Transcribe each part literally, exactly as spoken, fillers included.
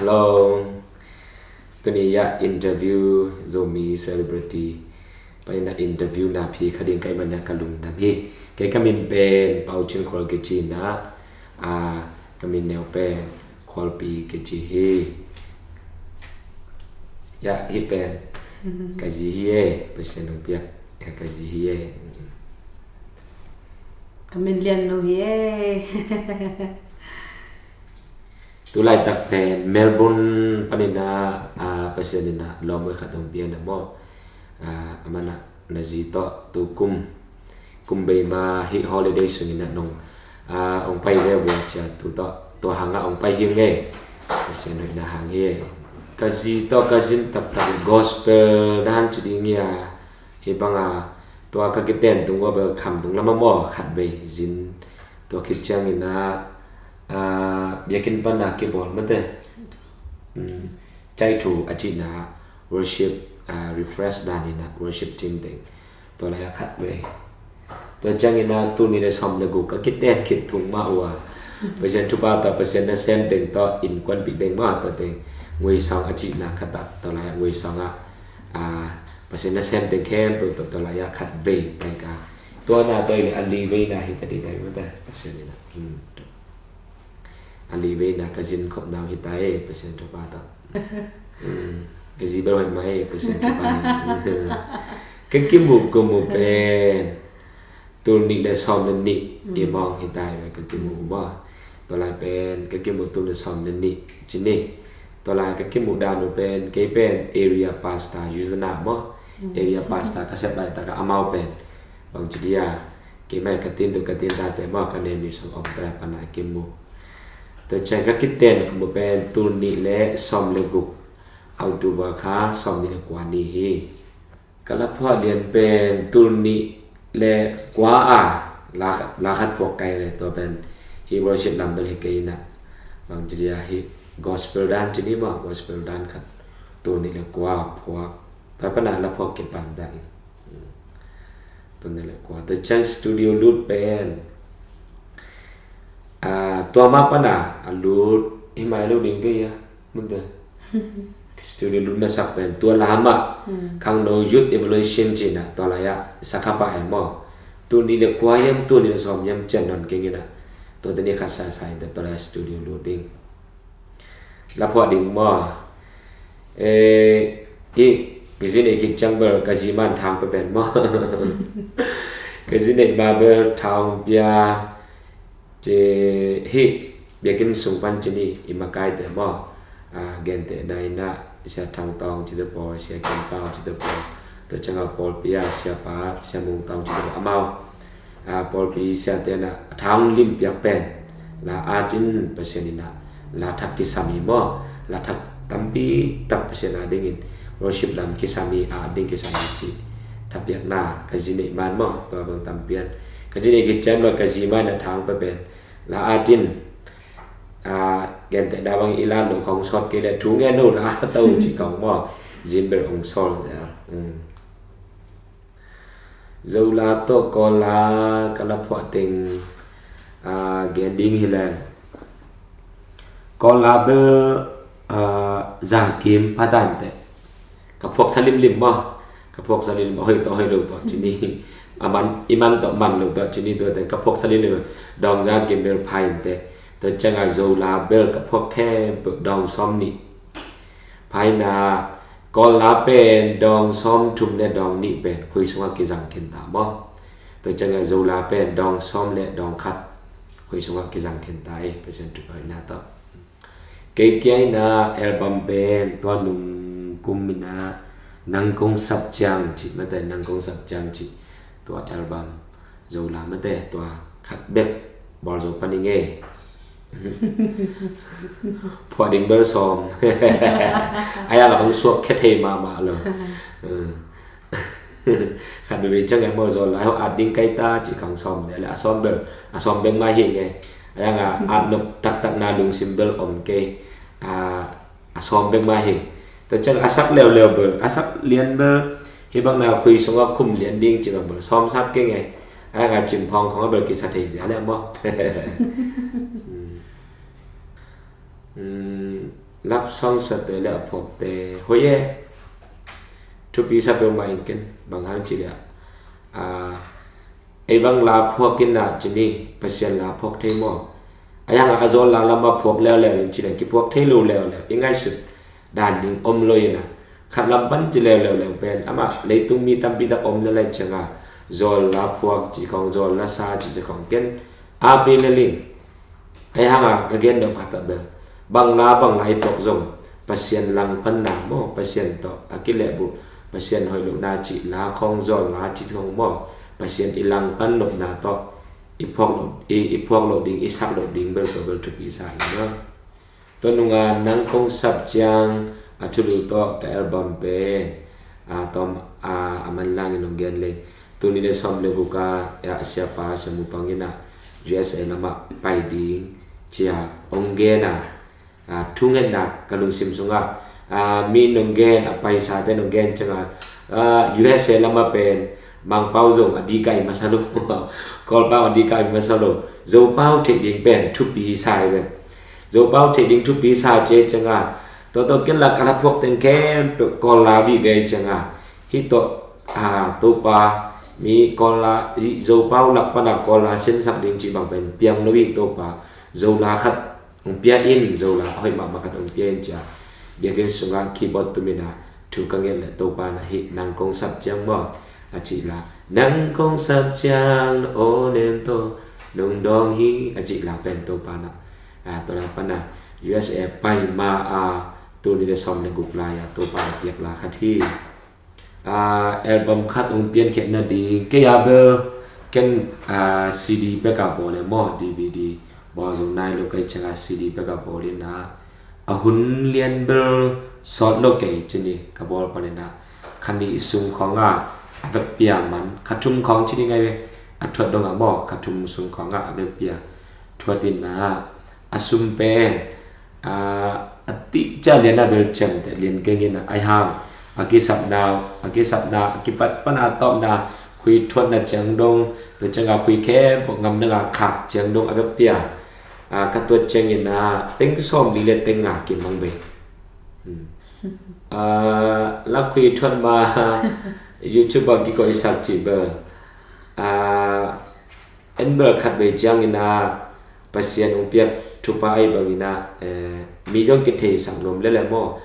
Hello. Tuni a interview Zomi celebrity panin a interview na pia kha ding ka hih manin a ka lungdam hi. Kei ka min pen Pau Cin Khual kici in a, a, ka min neu pen Khualpi kici hi. Ya, hih pen ka zi hi e, Pasian hong piak. Ya, ka zi hi e. Ka min Lian Nu hi e. Tu laitak pen Melbourne panin a, a, Pasian in a lawm khat hong pia na maw. A, amah na zi tawh tu kum, kum bei ma hih holiday sungin a nong, a, hong pai ve vua cia tu tawh, tua hang a hong pai hi nge. Pasian hoihna hang hi. Ka zi tawh ka zin taktak gospel dan ci ding hi a, hih bang a, tua ka kiten tung ua bel kham tung lam a maw khat bei zin. Tua khit ciangin a, a, biakinn pan a kibawl mate. Mm, cai thu a cihna worship, a, refresh dan in a worship team teng. Tua lai a khat bei. Tua ciangin a tul nih le sawm le guk ka kiten khit thung mah ua. Pasian thupha tawh Pasian nasem teng tawh innkuanpih teng mah tawh teng. Ngui sawng a cihna khat ah tua lai a ngui sawng ah, a, Pasian nasem teng khempeuh tawh tua lai a khat bei pai ka. Tua na tua i le a li veina hi ta ding ta i mata Pasian in a. Hmm. A li veina ka zin khopna uh hi ta e, Pasian thupha tawh. Mm. Ka zi bel hoih mah e, Pasian thupha hi. Ka kimuh kum uh pen tul nih le sawm le nih i mawng hi ta e, ka kimuh uh maw. Tua lai pen ka kimuh tul le sawm le nih ci ni. Tua lai ka kimuh dan uh pen, kei pen area pastor, Yuzana maw. Area pastor ka sep laitak a amau pen bang ci dia, keimah ka tin tu ka tin tate maw, ka nen nih sung om tua lai pan a kimu. Tua ciang ka kiten ka mu pen tul nih le sawm le guk, October kha sawm nih le kua ni hi. Ka laphuah lian pen tul nih le kua a la, la khat phuak kai le tua pen hi worship lam bel hi kei na. Bang ci dia hi gospel dan ci ni maw, gospel dan khat tul nih le kua phuak. Tua pan a laphuak kipan dah in. Tua nih le kua. Tua ciang studio lut pen, a, tua mah pan a, a lut hi mai lo ding kei a. Mun tua. Studio lut masak pen tua lam ah. Khangno Youth Evolution ci na, tua lai ah sakha pah e maw. Tul nih le kua hiam, tul nih le sawm hiam cian non keng in a. Tua tuni khat sa sa in tua lai ah studio lut ding. Laphuah ding maw. Eh, hi, ka zi neih khit ciang bel ka zi man thang pia pen maw. Ka zi neih ma bel thang pia. Ci hi, biakinn sung pan ci ni, i makaite maw. A, gente dai na, Sia Thang Tawng ci te paw, Sia Kim Pau ci te paw. Tua ciang a pawlpi a, Sia Pa, Sia Mung Tawng ci te paw. Amau. A, pawlpi siate na, a thang lim piak pen. La at in Pasian in a, la thak kisam hi maw. La thak tampi tak Pasian a dingin. Worship lam kisam hi, a ding kisam hi ci. Thapiak na, ka zi neih man maw, tua bang tampian. Ka zi neih khit ciang maw, ka zi man a thang pia pen. La at in, a, gente da bang i la lo kong sawt kei le, thu ngen lo la at tau ci kong maw. Zin bel ong sawl zel. Mm. Zola tawh Kawla ka laphuah teng, a, gen ding hi leng. Kawla bel, a, za kim pha dan teh. Ka phuaksa limlim maw. Ka phuaksa limlim, a hoih tawh hoih lo tawh ci ni. A man, i man tawh man lo tawh ci ni tua teng. Ka phuaksa limlim, dawng za kim bel pha in teh. Tua ciang a Zola bel ka phuak khempeuh dawng sawm nih. Pha in a, Kawla pen dawng sawm thum le dawng nih pen khui sungah kizang khin ta maw. Tua ciang a Zola pen dawng sawm le dawng khat khui sungah kizang khin ta e, Pasian thupha hoihna tawh. Kei kia in a album pen tua nung kum in a Nang Kong Sap Ciang ci, mate Nang Kong Sap Ciang ci tua album. Zola mate tua khat bek bawl zo pan i ngei. Phuah ding bel sawm. A yang a hong suak khe thei mahmah lo. Khat bebe ciang e maw Zola hong at ding kai ta ci kong sawm de le a sawm bel, a sawm bek mah hi ngei. A yang a at nop taktak na lungsim bel om kei. A, a sawm bek mah hi. Tua ciang a sak leuleu bel, a sak lian bel, hi bang na khui sungah khum lian ding ci bang bel sawm sak kei ngei. A, a cin phong khong a bel kisa thei zia le maw. Mm. Mm. Love song sate le a phuakte hoih e. Thupi sa peuhmah in ken, bang hang ci le ah, ei bang la phuak in ah ci ni, Pasian la phuak thei maw? A yang a zawl la lam a phuak leuleu in ci le kiphuak thei lo leuleu, i ngaihsut dan ding om lo in ah, khat lam pan ci leuleu leng pen amah leitung mi tampi tak om le lai ciang a zawl la phuak ci khong, zawl la sa ci ci khong ken a pi le ling. Ahi hang a ka gen deuh khat ah bel, bang la bang la i phuak zong Pasian langpanna maw, Pasian tawh a kilehbulh, Pasian hoih lohna cih la khong, zawl la cih khong maw, Pasian i langpan nopna tawh i phuak loh, i, i phuak loh ding, i sak loh ding bel tua bel thupi sa hi maw. Tua nung a Nang Kong Sap Ciang a thulu tawh ka album pen a tawm a, a manlang in hong gen leng, tuni le sawm le guk a, a siapa Sia Mu Tawng in ah U S A lamah pai ding ci a hong gen a, a, thungetna ka lungsim sungah, a, mi in hong gen, a paisate in hong gen ciang a, a, U S A lamah pen Mangpau zong a dikah hi masa lo, Kawlpau a dikah hi masa lo, Zopau theih ding pen thupi sa hi ve. Zopau theih ding thupi sa ci ciang a, tua tawh ken la ka la phuak teng khempeuh Kawl la vive ciang a, hih tawh, a, Topa, mi Kawl la, hih Zopau lak pan a Kawl la sinsak ding cih bang pen piang lo hi Topa, Zo la khat hong pia in, Zo la hoih mahmah khat hong pia in ci a, biakinn sungah keyboard tum in ah thu ka nget le Topa in ah hih Nang Kong Sap Ciang maw, a cih la, Nang Kong Sap Ciang na aw nem tawh nong dawng hi, a cih la pen Topa in ah, a, tua la pan a U S A pai ma a, tuni le sawm le guk lai a Topa in a piak la khat hi. A, album khat hong piankhiat nading, kei a bel ken, a, C D bek a bawl e maw, D V D bawl zong nai lo ka hih ciang a C D bek a bawl in ah, a hun lian bel sawt lo kei ci ni, ka bawl pan in ah kha nih sung khawng ah a vekpi a man, kha thum khawng ci ni ngai ve, a thuat dong a maw, kha thum sung khawng ah a vekpi a thuat in ah, a sum pen, a, a tih ciang lian a bel ciamteh lian keng in ah, ahi hang a kisapna, a kisapna, a kipat pan a tawpna, khui thuatna ciang dong, tua ciang a khui khempeuh ngam dang a khak ciang dong a vekpi a, a, ka tuat ciang in ah teng sawmli le teng nga kimang ve. Hmm. A, la khui thuat ma YouTube a kikoihsak cih bel, a, en bel khat vei ciang in ah Pasian hong piak thupha ahi bang in ah, eh, mi dong kitheisak nuam lel e maw.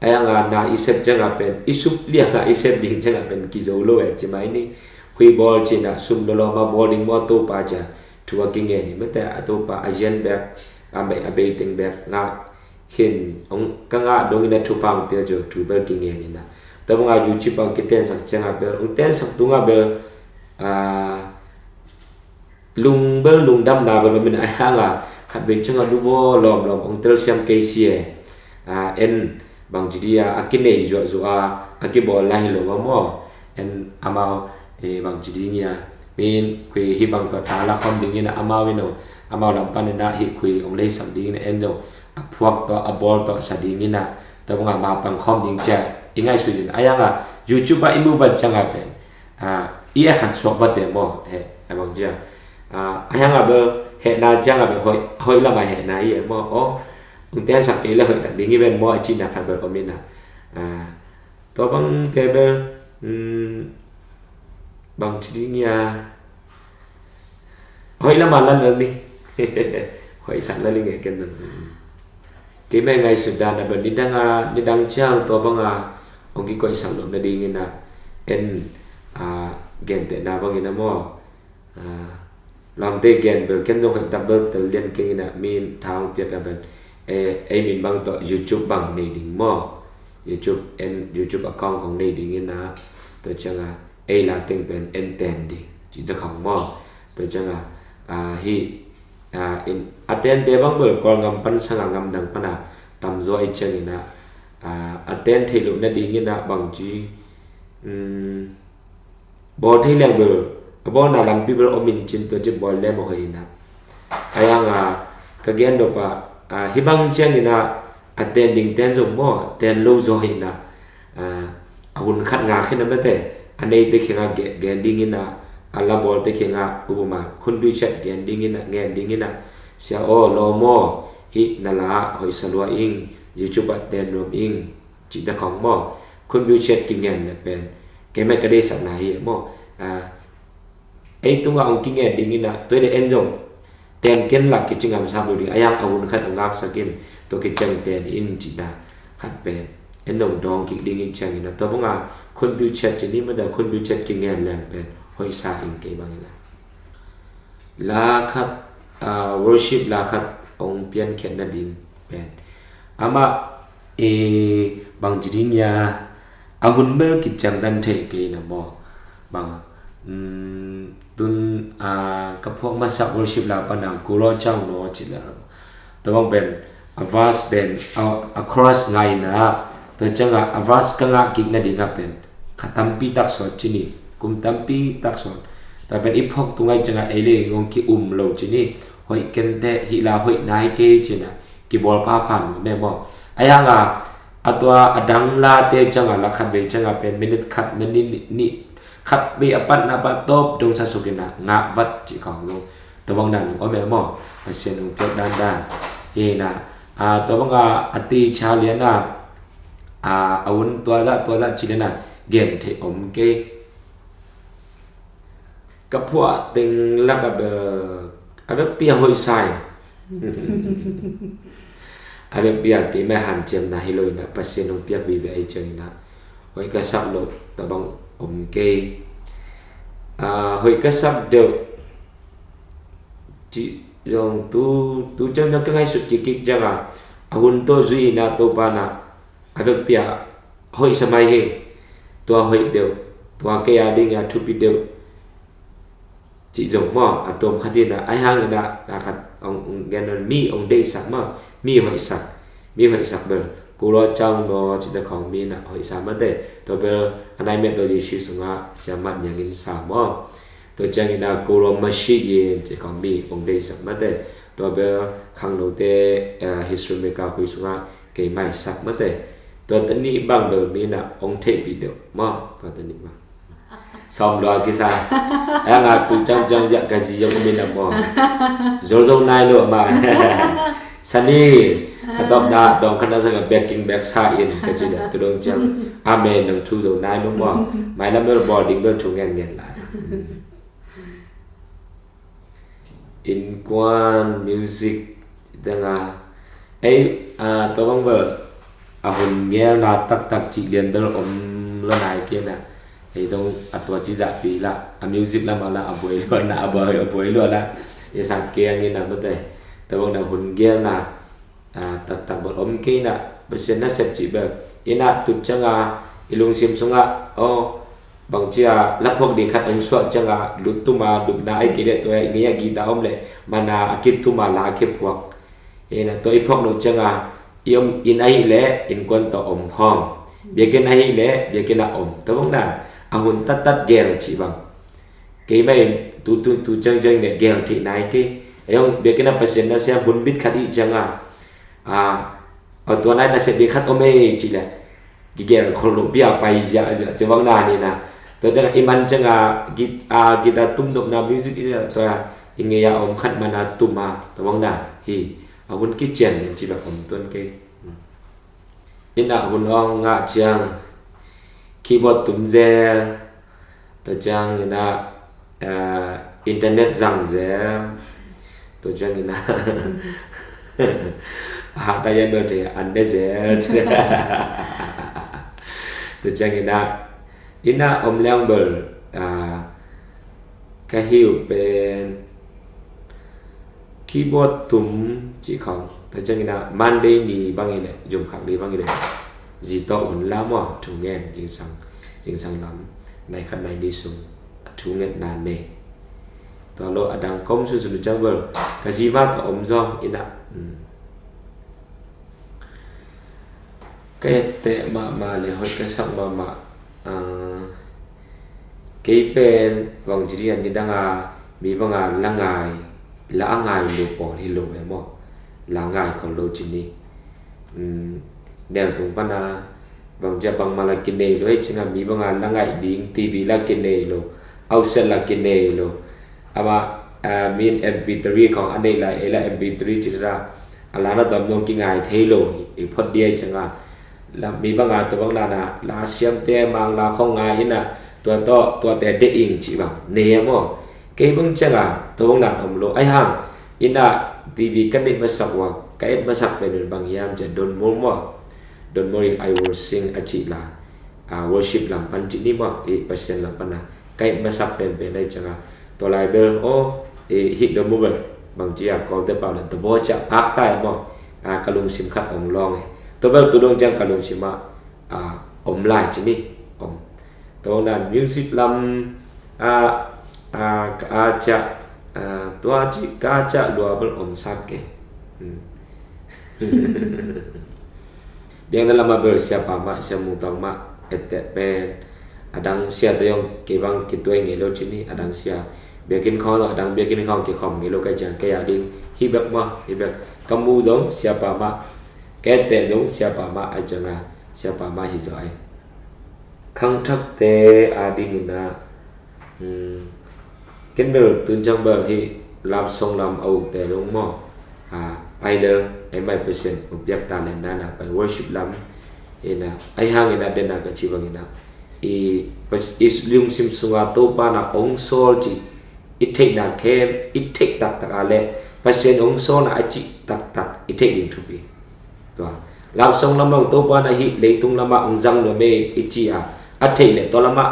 Ahi hang a na i sep ciang a pen, i sup liang a i sep ding ciang a pen kizo lo e ci mai ni. Khui bawl ci in ah sum lawlaw ma bawl ding maw Topa ci a thu a kingen hi mate, a Topa a zian bek, a bei, a bei teng bek ngah khin, hong ka ngah dong in ah thupha hong pia zo thu bel kingen in ah. Tua bang a YouTube a hong kitensak ciang a bel, hong tensak tung a bel, a, lung bel lungdamna bel om in ah, ahi hang a khat vei ciang a luvaw lawmlawm hong telsiam kei si e. A, en bangci di a, a kinei zuahzuah a, a kibawl lai hi lo a maw. En amau, eh, bangci ding hi a, min khui hih bang tawh tha la khawm ding in ah amau in hong, amau lam pan in ah hih khui hong leisak ding in ah en zong a phuak tawh, a bawl tawh sa ding in ah, tua bang a ma pang khawm ding ci a i ngaihsut in. Ahi hang a YouTube a i mu vat ciang a pen, a, i a khat suak vat e maw, eh, a bang ci a, a, ahi hang a bel hehna ciang a bel hoih, hoih lam a hehna hi e maw, aw, hong tensak kei le hoih tak ding hi ven maw a cihna khat bel om in ah, a, tua bangte bel, um, bangci ding hi a, hoih lam a la lel ni. Hoih sak la ling e ken dong. Keimah ngaihsut dan a bel nidang a, nidang ciang tua bang a hong kikoihsak nop nading in ah, en, a, gentehna bang in ah maw, a, lamte gen bel ken dong hoih tak bel tel lian keng in ah, min tha hong piak a bel, eh, ei min bang tawh YouTube bang nei ding maw, YouTube, en YouTube account khong nei ding in ah, tua ciang a ei la teng pen en ten ding ci ta khong maw. Tua ciang a, a, hih, a, in, a tente bang bel Kawl gam pan sang a gam dang pan a tamzaw i ciang in ah, a, a ten theih loh nading in ah bangci, um, bawl thei leng bel, a bawlna lampi bel om in cin tua ci bawl lem a hoih in ah. Ahi hang a ka gen nop a, a, hih bang ciang in ah a ten ding ten zong maw, ten lo zaw hi in ah, a, a hun khat ngak hi in ah mate, a neite kiang a ge-, gen ding in ah, a la bawlte kiang a upama khunpui ciat gen ding in ah, ngen ding in ah, sia aw, lawm aw, hih na la hoih sa lua ing, YouTube ah ten nuam ing cih te khong maw, khunbiu chat kingen le pen keimah ka deihsakna hi maw. Ei tungah hong kingen ding inah, tua le en zong ten ken lak kici ngamsak lo ding a, a hun khat a ngaksak in tua kiciang ten in cihna khat pen en zong dawng kik ding ih ciang inah, tua banga khunbiu chat ci ni mada, khunbiu chat kingen leng pen hoihsa in kei bang inah. La khat, worship la khat hong piankhiat nading pen amah bangci ding ia, a hun bel kiciang dan thei kei na maw. Bang tun ka phuak masak worship la pana Kulaw Cang Naw ci le, tua bang pen a verse pen a chorus ngai na, tua ciangah a verse ka ngah kik nadingah pen kha tampi tak sawt ci ni, kum tampi tak sawt. Tua pen i phuak tu ngai ciangah ei le hong ki-um lo ci ni, hoih kenteh hih la hoih nai kei cina kibawl phapha nuam e maw. A hianga a tua a dang late ciangah la khat vei ciangah pen minute khat, minute nih khat vei a patna bah tawp dong sa suk inah ngah vat cih khong zong tua bang dan om e maw. Pasian hong piak dandan hi inah, tua banga a ti cha liana a hun tua zah tua zah ci liana gen theih om kei. Ka phuah teng lakah bel a vekpi a hoihsa in a vekpi a keimah hanciamna hi lo inah, Pasian hong piak vive ahi ciang inah hoih ka sak loh tua bang om kei. Hoih ka sak deuh cih zong tu, tu ciang ka ngaihsut kikik ciangah a hun tawh zui inah Topa inah a vekpi a hoihsa mai hi. Tua hoih deuh, tua kei a ding a thupi deuh cih zong maw, a tuam khat inah, a hiang inah la khat hong gen, mi hong deihsak maw, mi hoihsak, mi hoihsak bel Kulaw Cang Naw cih te khong mi inah hoihsa mate. Tua bel a nai met tua Jesu sungah siamah niangin sa maw. Tua ciang inah Kulaw Mashih in cih khong mi hong deihsak mate. Tua bel khangnote history maker khui sungah keimah i sak mate. Tua tani bang bel mi inah hong theihpih deuh maw, tua tani bang sawm lua kisa. A nga tu ciangciang ziah ka zi zong mi inah maw, zolzo nai lo amah. Sani a tawpna dawng khat na zong a backing back sa in ka ci dah tu dong ciang amen nang thu zo nai lo maw. Mailam bel bawl ding bel thu ngenngen lai. Innkuan music tengah ei tua bang bel a hun gelna taktak cih lian bel om lo nai kei na. Ei tong a tua ci zahpi lah a music lamah lah a buai luatna a buai a buai luatna i sak kei angin a mate. Tua bang na hun gelna taktak bel om kei na, Pasian nasep cih bel inah tut cianga i lungsim sungah aw bangcia laphuak ding khat hong suah cianga lut tuma lupna ai kei deh tua i ngei a gita om le mana a kit tuma la a kiphuak. Ina tua i phuak loh cianga i om in ahih leh innkuan tawh om khawm, biakinn ahih leh biakinn ah om. Tua bang na a hun tattat gel cih bang keimah in tu tu tu ciangciang in gel theih nai kei. Ei hong biakinn ah Pasian na siam hun bit khat ih cianga a tua nai na siam ding khat om ei cih leh kigel khol loh pia pai ziahziah ci bang na ni na. Tua cianga i man cianga gita tumdopna music i tua i ngei a om khat mana tuma tua bang na hi. A hun kician in ci bang om tuan kei. Ina hun awng ngah ciang keyboard tum zel, tua ciang ina internet zang zel, tua ciang ina a hata yan bel te an ne zel. Tua ciang ina ina om liang bel ka hiu pen keyboard tum cih khawng tua ciangin ah Monday ni bang i leh zumkhak ni bang i leh zi tawh hun la maw, thungen zingsang, zingsang lam nai khat nai ni sung a thungetna nei. Tua lo a dang kom sunsun ciang bel ka zi mah tawh om zong in ah ka etteh mahmah le hoih ka sak mahmah. Kei pen bangci dih a nidanga mi banga la ngai, la a ngai lo pawl hi lo e maw? La ngai khol lo ci ni. Neu tung pana bangci a bangmah la kinei lo e cinga mi banga la ngaih ding T V la kinei lo, outset la kinei lo. Amah min M P three khong a neih lai ei la M P three ci dih a la na dom nong kingai thei lo hi. i phot ding ahih ciangin, la mi bangin tua bang dan a la siamte Mangla khawng ngai in a, tua tawh tuate deih ing cih bang nei a maw. Kei bang ciangin tua bang dan om lo. Ahih hangin a TV ka neih masak uh a ka et masak pen bang hiam cih leh Don Moen maw. Don Moen in I Will Sing a cih la, a, worship lam pan cih ni maw, i Pasian lam pan a ka et masak penpen ahih ciangin, tua lai bel aw, i hih Don Moen bel bangci a Kawlte pau le tua bawl ciang phak ta e maw. A, ka lungsim khat hong lawng e. Tua bel tu dong ciang ka lungsim ah, a, om lai ci ni. Om. Tua bang dan music lam, a, a, ka a ciah, a, tua ci ka a ciah lua bel om sak e. Hmm. Biakna lamah bel siapa mah, Sia Mung Tawng mah etteh pen, a dang siate zong kei bang kituai ngei lo ci ni, a dang sia biakinn khawng zong, a dang biakinn khawng kikhawm ngei lo ka hih ciang kei a ding hih bek maw, hih bek. Ka mu zong siapa mah, ka etteh zong siapa mah ahih ciangin, siapa mah hi zaw e. Khangthakte a dingin a, hmm, ken bel tun ciang bel hih love song lam a ukte dong maw. A, pai lel, ei mai Pasian hong piak talent dan a pai worship lam in a, ahih hangin a den a ka ci bangin a, i, i lungsim sungah Topa na hong sawl cih i theihna khem, i theih taktak a le Pasian hong sawlna a cih taktak i theih ding thupi. Tua love song lamah Topa na hih leitung lamah hong zang nuam e i ci a, a theih le tua lamah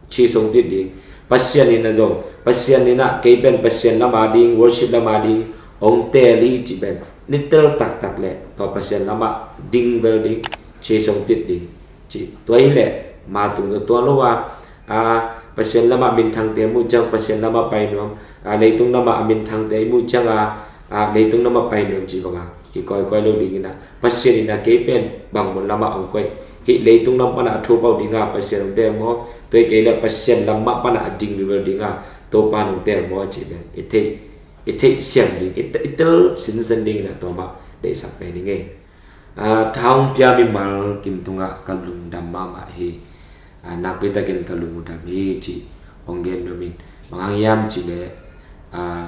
ci songpit ding. Pasian in a zong, Pasian in a kei pen Pasian lamah ding, worship lamah ding hong teel hi ci pen nitel taktak le tua Pasian lamah ding vel ding, ci songpit ding. Ci, tua hi le, ma tung tua tua lo a, a, Pasian lamah minthangte muh ciang Pasian lamah pai nuam, a, leitung lamah a minthangte i muh ciang a, a, leitung lamah pai nuam ci banga i kawikawi lo dingin a, Pasian in a kei pen bang mun lamah hong koih, hih leitung lam pana a thu pau dinga Pasian hong teel maw, tua hi kei le Pasian lamah pana a ding vivel dinga Topa hong teel maw ci pen i theih, i theih siam ding, i, i tel sinsen dingin a tua mah deihsak pen i ngei. A, tha hong pia mimal kim tungah ka lungdam mahmah hi. A, nakpi takin ka lung uh dam hi cih hong gen nuam in, bang hang hiam cih leh, a,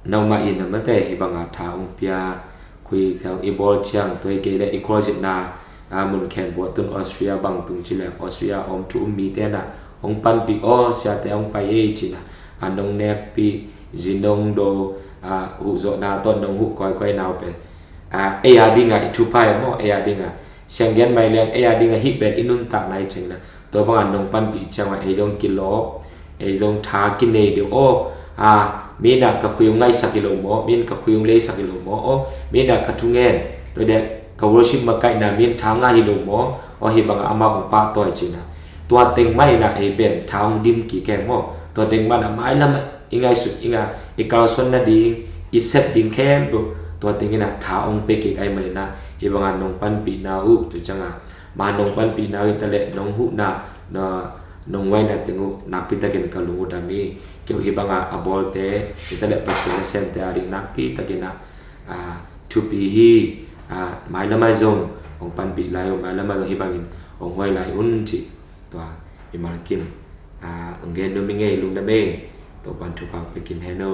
nangmah in a mate hih banga tha hong pia, khui tha hong i bawl ciang, tua hi kei leh i khualzinna, a, mun khempeuh ah tun Austria bang tung ci leh Austria a om thu um mite na hong panpih aw, siate hong pai ei ci na, a, nong nekpih, zi nong do, a, huhzawhna tawh nong huh kawikawi na uh pen, a, ei a dinga i thupha hi maw, ei a dinga sianggen mai lian, ei a dinga hih pen i nuntakna hi ciangin a, tua banga nong panpih ciangin a ei zong kilawp, ei zong tha kinei deuh aw. A, mi in a ka khui hong ngaihsak hi lo maw, mi in ka khui hong leisak hi lo maw aw, mi in a ka thungen, tua dek ka worship makaihna mi in tha ngah hi lo maw aw, hih banga amau hong pahtawi ci na, tua teng mah in a ei pen tha hong dim kik e maw. Tua teng mah in a mailam ah i ngaihsut, i nga, i kalsuan nading, i sep ding khempeuh tua teng in a tha hong pia kik ahih manin a, hih banga nong panpihna uh, tua ciangin a, ma nong panpihna uh hi ta leh nong huhna, na, nong huaina teng uh nakpi takin ka lung uh dam hi. Kei uh hih banga a bawlte hi ta leh Pasian nasemte a ding nakpi takin a, a, thupi hi. A, mailam ah zong hong panpih lai uh, mailam ah zong hih bangin hong huai lai un cih tua mimal kim, a, hong gen nuam i ngei. Lungdam e. Topan thupha hong pia kim hen o.